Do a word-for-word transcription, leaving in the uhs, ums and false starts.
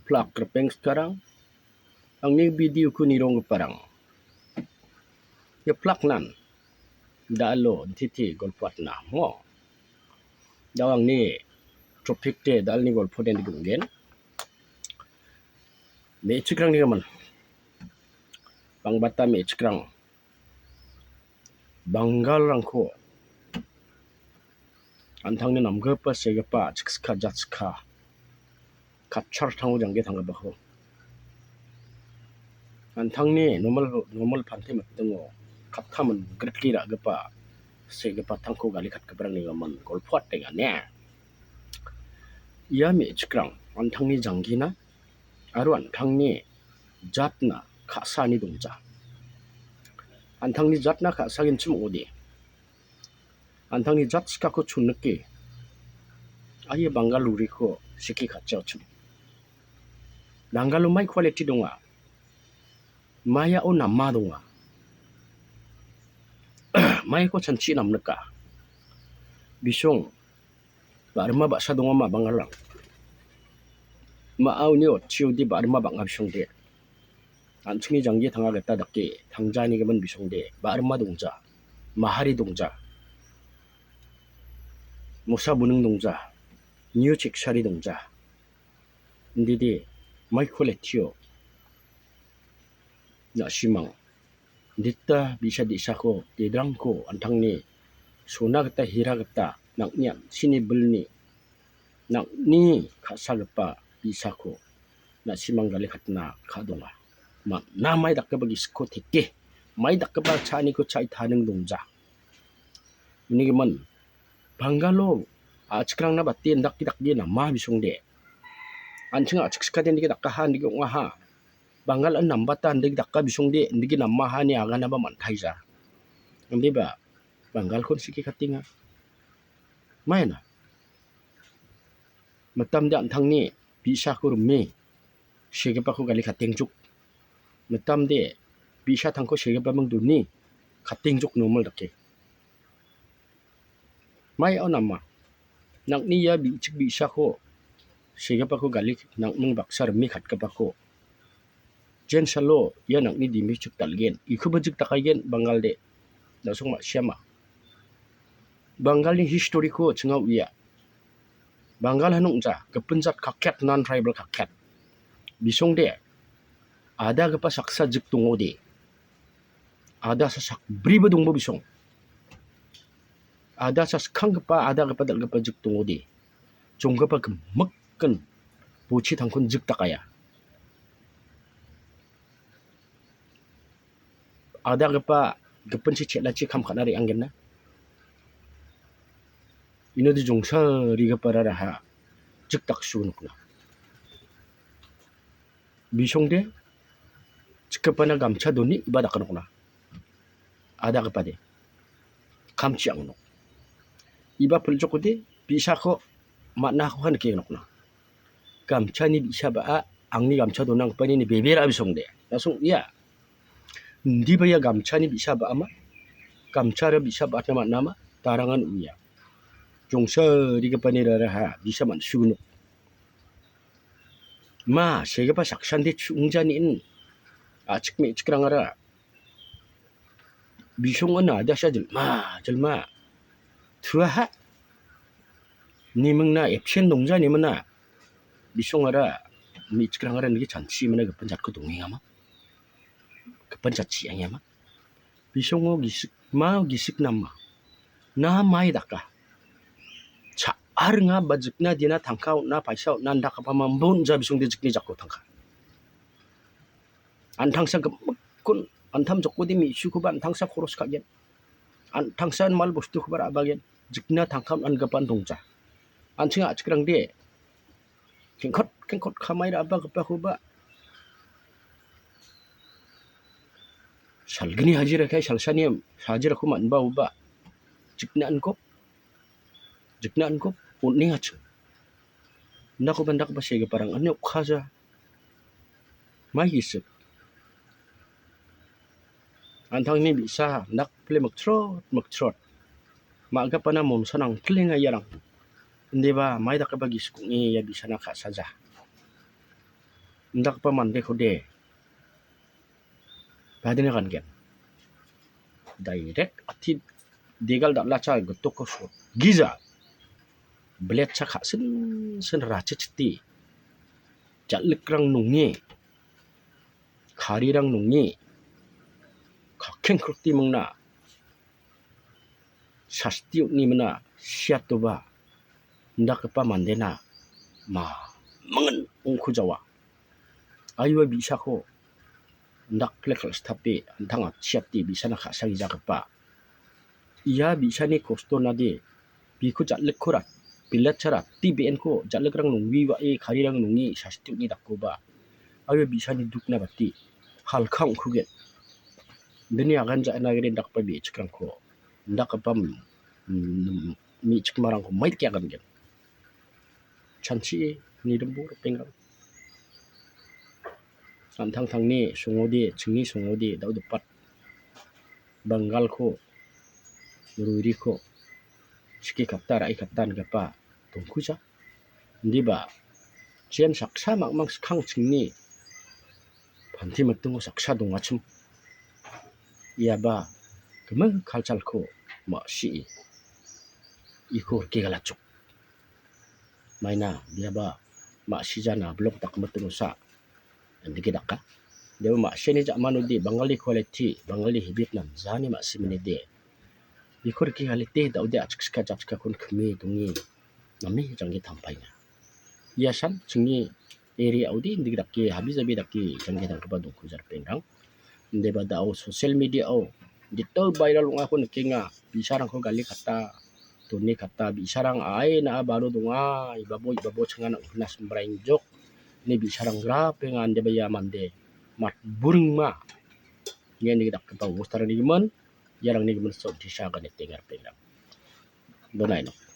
Plak ripeng sikarang, angni video-ko nironggiparang. Ia plaknan da·alo N T T golpoatna mo. Da·o angni topic-de da·alni golpo den donggen. Me·chikrangni gimin. Bangbata me·chikrang. Bangalrangko an·tangni namgipa, segipa, chikska, jatska, katchartango janggi tanggipako, an·tangni normal, normal pante mitingo kattamin grikli ra·gipa, segipa tangko galikatgiparangni gimin golpoatenga ine. Ia me·chikrang an·tangni janggina aro an·tangni jatna ka·saani dongja. An·tangni jatna ka·sagenchim ong·ode, an·tangni jat sikako chonnike, aie Bangal ruriko siki katjaochim. Bangalo mai quality donga, maiao nama donga, maiko chanchi namnika. Bisong ba·rima ba·sa dongama Bangalrang. Ma·a uni otchiode ba·rima bang·a bisongde. An·chingni janggi tanga gita dake tangjanigimin bisongde ba·rima dongja, mahari dongja, mosa buning dongja, niu cheksari dongja. Indide maiko letio na·simang. Dita bi·sa di·sako dedrangko an·tangni sona gita, hira gita, nang·ni an·chini bilni, nang·ni ka·sagipa bi·sako na·simang galikatna ka·donga. Ma-, na mai dakgipa gisikko teke, mai dakgipa cha·aniko cha·e taning dongja. Unigimin, Bangalo a·chikrangna bate indake dake nama bisongde. An·ching a·chik sikade indake dakaha, indake ong·aha. Bangal an nambata indake daka bisongde, indake namaha ine aganaba man·taija. Indiba Bangalkon siki katenga. Maina. Mitamde an·tangni bi·sako rime, segipako gali katengjok. Mitamde bi·sa tangko segipaming doni, katengjok normal dake. Mai au nama. Nang·ni ia bi·chik bi·sako segipako gali nang·ning baksa rime katgipako. Jensalo ia nang·ni dimichik dal·gen. Ikoba jik dakaigen Bangalde. Nasong ma·siama. Bangalni historiko chingao ia. Bangal hanongja, gipin jat kaket, non tribal kaket. Bisongde, adagipa saksa jik dongode. Adasa sakbriba dongbo bisong. Adasa skanggipa, adagipa dal·gipa jik dongode. Jonggipa gimikin bochi tangkon jik dakaia. Adagipa gipinchi chel·achi kam ka·na re·anggenna. Inode jongsarigipara raha jik daksu nokna. Bisongde chikgipana gamcha doni iba daka nokna. Adagipade kamchi ang·nok. Iba pilchokode bi·sako man·akoha nike nokna. Gamchani bi·sa ba·a, angni gamcha donanggipani ine bebera bisongde. Nasong ia. Indiba ia gamchani bi·sa ba·ama, gamchara bi·sa ba·atna man·ama, darangan uia. Jongsarigipani raraha bi·sa man·sugnok. Ma, segipa saksande chu·ongjani in, a·chik me·chikrangara. Bisongan adasa jilma, jilma. Tuaha. Nimingna absent dongja nimina. Bisongara me·chikrangara nigi chanchi mana gipin jatko dongengama. Gipin jatchi angama. Bisongo gisik, ma gisik nama. Na mai daka. Cha·aringa ba jikna dina tangka on·a, paisa on·a, indakgipa mambonja bisongde jikni jako tangka. An·tangsa gimikkon an·tam jokode me·sukoba an·tangsa koros ka·gen. An·tangsa mal bostukoba ra·bagen. Jikna tangka on·angipan dongja. An·ching a·chikrangde kengkot, kengkot kamai ra·bagipakoba salgni hajira kai salsani hajirako man·baoba jikna an·kok, jikna an·kok on·engachi. Indakoba indakgipa segiparang ane okkaja. Mai gisik. An·tangni bi·sa nakpile miktrot, miktrot. Ma·gipana monsa nangpilenga iarang. Indiba mai dakgipa gisik ong·e ia bi·sana ka·saja. indakgipa mandekode badina gangen. Direct ati degal dal·acha gitokko sotgija. Bletcha ka·sinsin rachichiti. Jal·ikrang nonge, karirang nonge, kakeng krokti mingna, sasti on·e mina, siatoba, indakgipa mandena, ma, mingin ongkujawa. Aiwa bi·sako indakple kal·sitape, an·tang atchiate bi·sana ka·sagijagipa. Ia bi·sani kostonade, biko jal·ikko rat-, bilatcha rati be·enko jal·ikrang nongwi wa·e, karirang nonge sasti on·e dakkoba. Aiwa bi·sani dukna bati, halka ong·kugen. Indini agan ja·na gita indakgipa me·chikrangko, indakgipa, mm, me·chikmarangko maidake agangen. Chanchi·e nidimbo ripengrang. An·tangtangni songode, chingni songode, dal·gipa Bengalko, ruiriko, chikikata, ra·ikata ingipa dongkuja. Indiba, jen saksa mangmang skang chingni panti mitingo saksa dongachim. Iaba giming kalchalko ma·sie iko rike galachok. Maina biaba ma·sijana blok dakmiting osa. Indike daka. Deba ma·sini ja·manode Bengali quality, Bengali habit namjani ma·siminide. Biko rike galite da·ode a·chikchika japchikakon kime donge name jangge tampaenga. Ia san chingni area-ode indike dake habi jabi dake jangge tanggipa dongkuja ripengrang. Indeba da·o social media-o ditto viral ong·ako nikenga. Bi·sarangko galikata, donikata, bi·sarang ae na·a baro donga, ibabo, ibabo chingana unas mraingjok, ine bi·sarang grapenga, indeba ia mande matburingma, ia nigi dakgipa obostarangni gimin, iarangni gimin sotisa gane tenga ripengrang. Donaino.